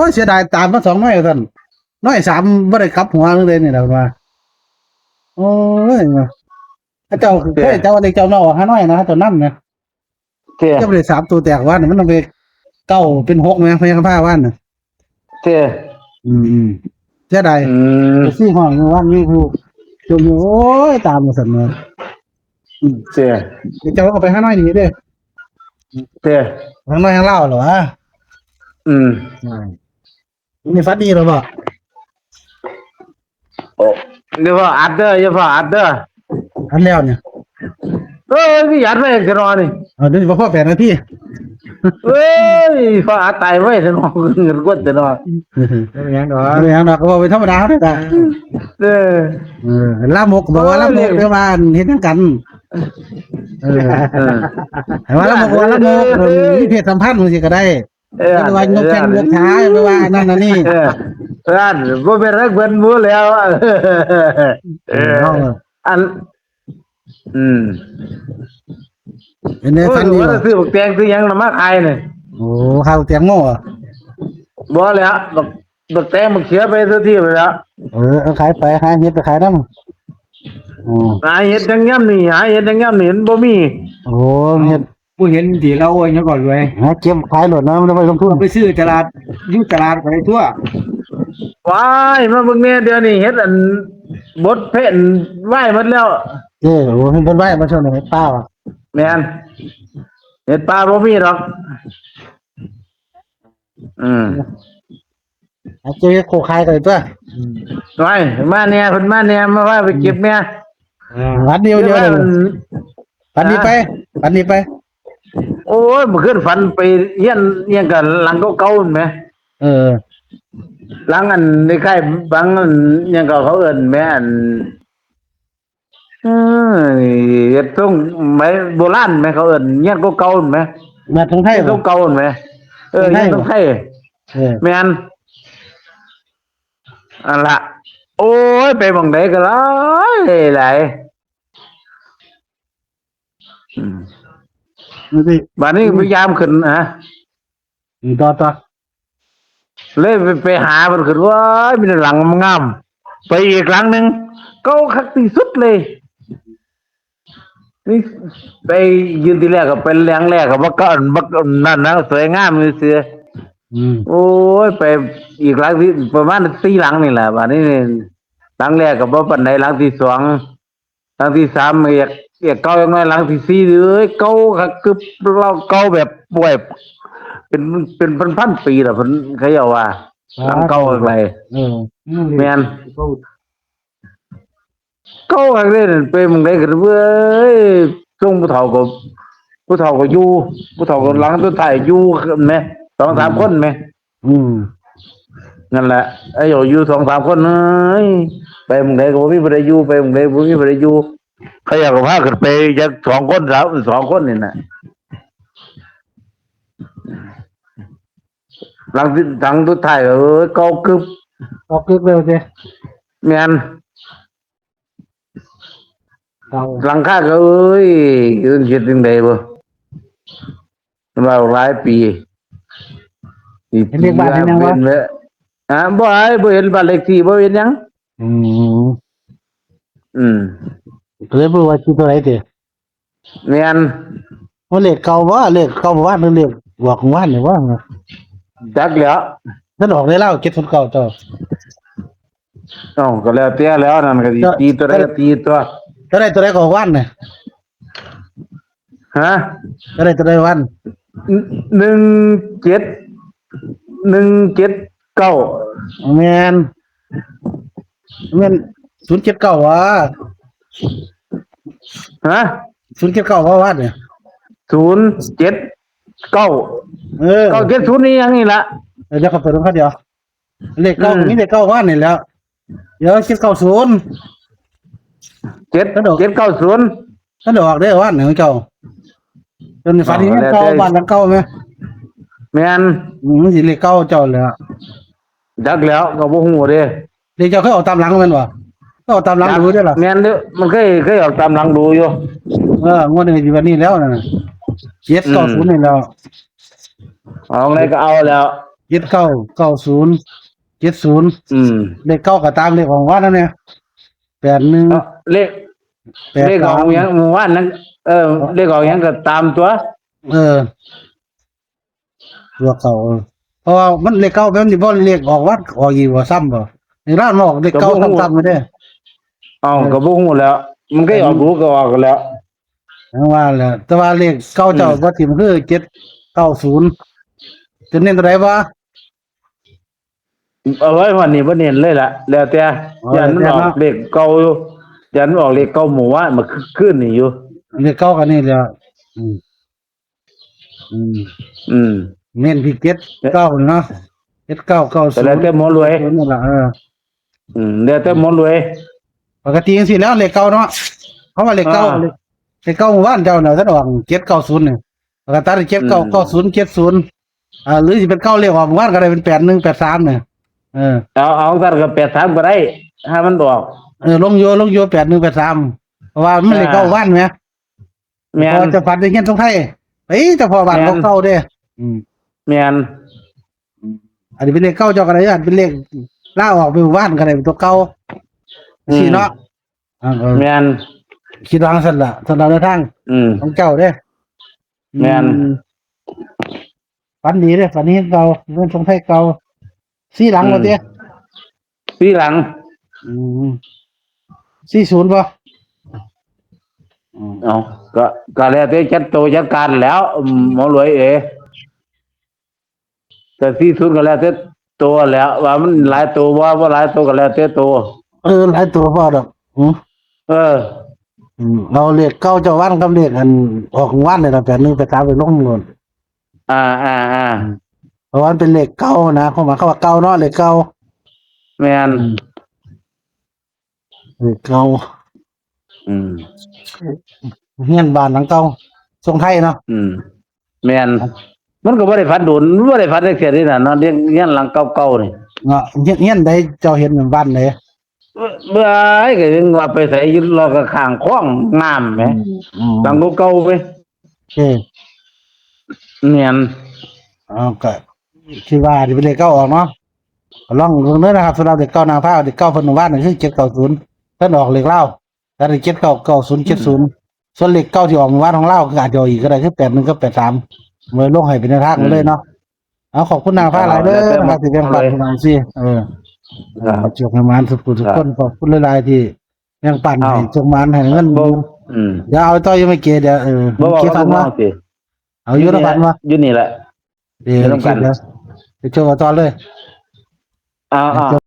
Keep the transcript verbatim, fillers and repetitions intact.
อ้ย เสียดาย ตามมาสองหน่วยว่าซั่น หน่วยสามบ่ได้กลับหัวเลยนี่แหละว่า โอ้ย เจ้า เจ้า เจ้าเด็กเจ้าน้องหาหน่วยนะ เจ้านำนะเจ้าบ่ได้สามตัวแตกว่านี่ มันต้องไปเก้าเป็นหกแม่น พญาคำพาว่าน่ะ เจ้ อืมๆ เสียดาย อืม เอฟซีฮ้องอยู่ว่ามีผู้ชมอยู่ โอ้ย ตามมาซั่นเนาะ อืม เจ้ เดี๋ยวเจ้าก็ไปหาหน่วยนี่เด้ เจ้ หาหน่วยหาลาวเหรอวะ อืม อ่า นี่ฝันดีแล้วบ่ โอ้ เดี๋ยวพออัดเด้อ เดี๋ยวพออัดเด้อ อันแล้วเนี่ย เอ้ย คืออัดไว้จังซั่นเนาะนี่ เอา เดี๋ยวสิบ่พอแปดนาที เอ้ย พออัดตายไว้ซั่นเนาะ เงินกดซั่นเนาะ บ่เป็นหยังดอก บ่เป็นหยังดอก ก็เว้าเป็นธรรมดาเด้อ เออ เออ ลามก บอกว่าลามก เออ เด้อว่าเฮ็ดหยังกัน เออ เออ ให้ว่าลามก ว่าลามก เออ มีเพศสัมพันธ์จังซี่ก็ได้ เออ หรือว่ายกแข้งยกขา หรือว่าอันนั้นอันนี้ เออ เออ อันบ่เป็นรักเพิ่นหมู่แล้ว เออ เออ อัน อืม เป็นไง โอ้ย ฝันดี ว่า บ่ จะซื้อบักแตงซื้อหยังน่ะมาขายนี่ โอ้ ขายบักแตงโมเหรอ บ่แล้ว บัก บักแตงบักเขียไปซื้อที่ไปแล้ว เออ เอาขายไป หาเห็ดไปขายนำ อ๋อ หาเห็ดจังยามนี่ หาเห็ดจังยามนี่ มันบ่มี โอ้ เห็ด ผู้เห็นดีแล้ว โอ้ย ยังก่อนรวย หาเก็บขายโลดนะ มันเอาไปลงทุน ไปซื้อตลาด อยู่ตลาดไปทั่ว ว้าย มาเบิ่งแน่ เดี๋ยวนี้เห็ดอันบดเพ่นไหว้หมดแล้ว เอ้ โอ้ เห็ดบดไหว้มาช่วงไหน เห็ดป่าว่ะ แม่น เห็ดป่าบ่มีดอก อืม หาเก็บเห็ดโขกขายกันเลยตัว อืม ไว้ มาแน่ เพิ่นมาแน่ มาว่าไปเก็บแน่ อ่า ฝันดีอยู่ เดี๋ยว เดี๋ยว ว่ามัน ฝันดีไป ฮะ ฝันดีไป โอ้ย เมื่อคืนฝันไปเฮียนอิหยังกันหลังเก่าๆนั่นแหม เออ หลังอันใกล้ๆ บังอันอิหยังก็เขาเอิ้นแหม อัน เออ เฮ็ดทรงสมัยโบราณแหม เขาเอิ้นเฮียนเก่าๆนั่นแหม แบบทรงไทย เฮียน บ่ เก่าๆนั่นแหม เออ ทรงไทย เฮียนทรงไทย เออ แม่น อันละ โอ้ย ไปหม่องใดก็หลายหลาย อืม ดูสิ บัดนี้พยายามขึ้นนะ อืม ต่อ ต่อ เลยไป ไปหาเพิ่นขึ้น ว้าย มีแต่หลังงามๆ ไปอีกหลังหนึ่ง เก่าคักที่สุดเลย นี่ไปยืนทีแรกก็เป็นหลังแรกก็บ่เก่า บ่นั่นนะ สวยงามซื่อๆ อืม โอ้ย ไปอีกหลังที่ประมาณสี่หลังนี่แหละ บัดนี้นี่ หลังแรกก็บ่ปานใด หลังที่สอง หลังที่สาม เอก เอกเก่าจังน้อย หลังที่สี่ เอ้ย เก่าคัก คือเล่าเก่าแบบ โอ้ย เป็น เป็นพันๆ ปีแล้ว เพิ่น เขาเจ้าว่า หลังเก่าอะไร เออ แม่น เก่า เก่าคักเลยนั่น ไปหม่องใดก็ เว้ย ซุมผู้เฒ่าก็ ผู้เฒ่าก็อยู่ ผู้เฒ่าก็หลังสุดท้ายอยู่แหม สองสามคนแหม อืม นั่นแหละ ไอ้เจ้าอยู่สองสามคน เอ้ย ไปหม่องใดก็บ่มีผู้ใดอยู่ ไปหม่องใดบ่มีผู้ใดอยู่ เขาเจ้าก็พาขึ้นไปจักสองคน สาม สองคนนี่น่ะ หลังที่ หลังสุดท้ายก็ เอ้ย เก่ากึบ เก่ากึบเลยสิ แม่น เก่า หลังคาก็ เอ้ย เฮ็ดจั่งใดบ่ ว่าหลายปี เห็นเลขบ้านเห็นหยังวะ เว้นไว้ อ่า บ่ ไอ้ บ่เห็นบ้านเลขที่ บ่เห็นหยัง อืม อืม ก็เลยบ่ว่าสิเท่าไหร่ติ แม่น ว่าเลขเก่าบ่ เลขเก่าเมื่อวานหรือเลขออกเมื่อวานนี่วะ จักแหล้ว มันออกในลาว เจ็ดศูนย์เก้า เจ้า เอ้า ก็แล้วแต่แล้ว นั่นก็สิ เจ้า ตีตัวใดก็ตีตัว ตัวใด ตัวใดก็ออกวันน่ะ ฮะ ตัวใด ตัวใดวัน หนึ่งเจ็ด หนึ่งเจ็ดเก้า แม่น แม่น ศูนย์เจ็ดเก้า วะ ฮะ ศูนย์เจ็ดเก้า วะ วันเนี่ย ศูนย์เจ็ดเก้า เออ เก้าเจ็ดศูนย์ นี่ยังนี่ละ เออ เดี๋ยวขอเปิดลงครั้งเดียว เลขเก้า อืม มีเลขเก้าวันนี่แหล้ว เดี๋ยว เจ็ดเก้าศูนย์ เจ็ด กระโดด เจ็ดเก้าศูนย์ กระโดดออกเด้อวันหนึ่งเจ้า จนฝันเห็น อ๋อ เก่า แล้วแต่ บ้านหลังเก่าไหม แม่น อืม มันสิเลขเก้าเจ้าแหล้ว จักแล้วก็บ่ฮู้เด้ เลขเจ้าเคยออกตามหลังแม่นบ่ ก็ออกตามหลังดูเด้อล่ะ แม่นเด้อ มันเคย เคยออกตามหลังดูอยู่ เออ งวดนี้ก็สิวันนี้แล้วนั่นน่ะ เจ็ดเก้าศูนย์ นี่แล้ว เอาไงก็เอาแล้ว เจ็ดเก้า เก้าศูนย์ เจ็ดศูนย์ อืม เลขเก้าก็ตามเลขของวัดนั่นเนี่ย แปดหนึ่ง เอ้า เลข แปดสาม เลขออกหยังหมู่บ้านนั้น เออ เลขออกหยังก็ตามตัว เออ ตัวเก่า เออ เพราะว่ามันเลขเก้ามันสิบ่เลขออกวัดออกอีกว่าซ้ำบ่ ในร้านมันออกเลขเก้า ก็บ่ฮู้ ซ้ำๆมาเด้ เอ้า เออ ก็บ่ฮู้แล้ว มันก็ออก เออ รู้ก็ออกกันแล้ว ยังว่าแหละ แต่ว่าเลขเก้าเจ้า อืม บ่ถิ่มคือ เจ็ดเก้าศูนย์ จะเน้นตัวใดวะ เอาไว้วันนี้บ่เน้นเลยล่ะ แล้วแต่ อ๋อ ย่านมันออก แล้วแต่เนาะ เลขเก่าอยู่ ย่านมันออกเลขเก่าหมู่บ้านมาคืนนี่อยู่ เลขเก้ากันนี่แหละ อืม อืม อืม เน้นที่ เจ็ดเก้า เนาะ เจ็ดเก้า เก้าศูนย์ ก็แล้วแต่หมอรวย นี่ล่ะ เออ อืม แล้วแต่หมอรวย ปกติจังซี่แล้วเลขเก้าเนาะ เพราะว่าเลขเก้า อ่า เลข เลขเก้าหมู่บ้านเจ้าน่ะ ท่านออก เจ็ดเก้าศูนย์ เนี่ย แล้วก็ตัด เจ็ดเก้า อืม เก้าศูนย์ เจ็ดศูนย์ อ่า หรือสิเป็นเก้าเลขออกหมู่บ้านก็ได้ เป็น แปดหนึ่ง แปดสาม เนี่ย เออ เอา เอาตัดกับ แปดสาม ก็ได้ ถ้ามันออก เออ ลงโย ลงโย แปดหนึ่ง แปดสาม เพราะว่ามันเลขเก้า อ่า หมู่บ้านไหม แม่น พอจะฝันได้เฮียนทรงไทย เอ้ย เจ้าพ่อบ้าน แม่น ของเก่าเด้ อืม แม่น อืม อันนี้เป็นเลขเก้าเจ้าก็ได้ อันเป็นเลขลาวออกไปหมู่บ้านก็ได้ เป็นตัวเก่า อืม สิเนาะ อ่า เออ แม่น คิดว่าซั่นล่ะ สำหรับแนวทาง อืม ของเจ้าเด้ แม่น อืม ฝันดีเด้ ฝันเห็นเก่า เงินทรงไทยเก่า สี่หลัง อืม ว่าติ สี่หลัง อืม สี่ศูนย์ บ่ อืม เอา ก็ ก็แล้วแต่จัดโตจัดการแล้ว อืม หมอรวยเอ๋ แต่ สี่ศูนย์ ก็แล้วแต่โตแล้ว ว่ามันหลายโตบ่ บ่หลายโตก็แล้วแต่โต เออ หลายโตบ่ดอก อืม เออ อืม เอาเลขเก้าเจ้าวันกับเลขอันออกวันนี่ล่ะ แปดหนึ่ง ไปตามไปลงโน่น อ่า อ่า อ่า เพราะว่ามันเป็นเลขเก่านะ ความหมายคำว่าเก่าเนาะ เลขเก่า แม่น อืม เลขเก่า อืม เฮียนบ้านหลังเก่า ทรงไทยเนาะ อืม แม่น มันก็บ่ได้ฝันโดน มันบ่ได้ฝันจักเทื่อนี่น่ะเนาะ เฮียน เฮียนหลังเก่าๆนี่ เนาะ เฮียน เฮียนใดเจ้าเห็นบ้านใด เบิ่ง เบิ่ง ก็ยังว่าไปไสอยู่ เลาะข้างๆคลองน้ำแหม อืม อืม หลังเก่าๆเว้ย เออ แม่น เอาก็คิดว่าสิเป็นเลขเก้าออกเนาะ ก็ลองเบิ่งเด้อนะครับ สำหรับเลขเก้านางฟ้า เลขเก้าเพิ่นว่านี่คือ เจ็ดเก้าศูนย์ เพิ่นออกเลขลาว แต่เลขเจ็ดเก้า เก้าศูนย์ เจ็ดศูนย์ ส่วนเลขเก้าที่ออกหมู่บ้านของลาว คืออาจจะออกอีกก็ได้ คือ แปดหนึ่ง กับ แปดสาม ไว้ลงให้เป็นแนวทางไว้เลยเนาะ อืม เอา ขอบคุณนางฟ้าหลายเด้อ เอา แล้วแต่ นะครับ ที่แบ่งปัน มาเลย พี่น้องสิ เออ ครับ เอาโชคให้หมานทุกผู้ทุกคน ครับ ขอบคุณหลายๆที่แบ่งปัน อ้าว ให้โชคหมานให้เงิน บ่ อืม เดี๋ยวเอาต่ออยู่ไม่เก๋ เดี๋ยว เออ บ่บอก เก๋ ว่า ฝัน บ่ ว่า สิ เอาอยู่ อยู่นี่ แล้วฝันว่า แหละ อยู่นี่แหละ เดี๋ยว อยู่นำกัน คิดแล้ว ไปโชคกันต่อเลย เอา เอา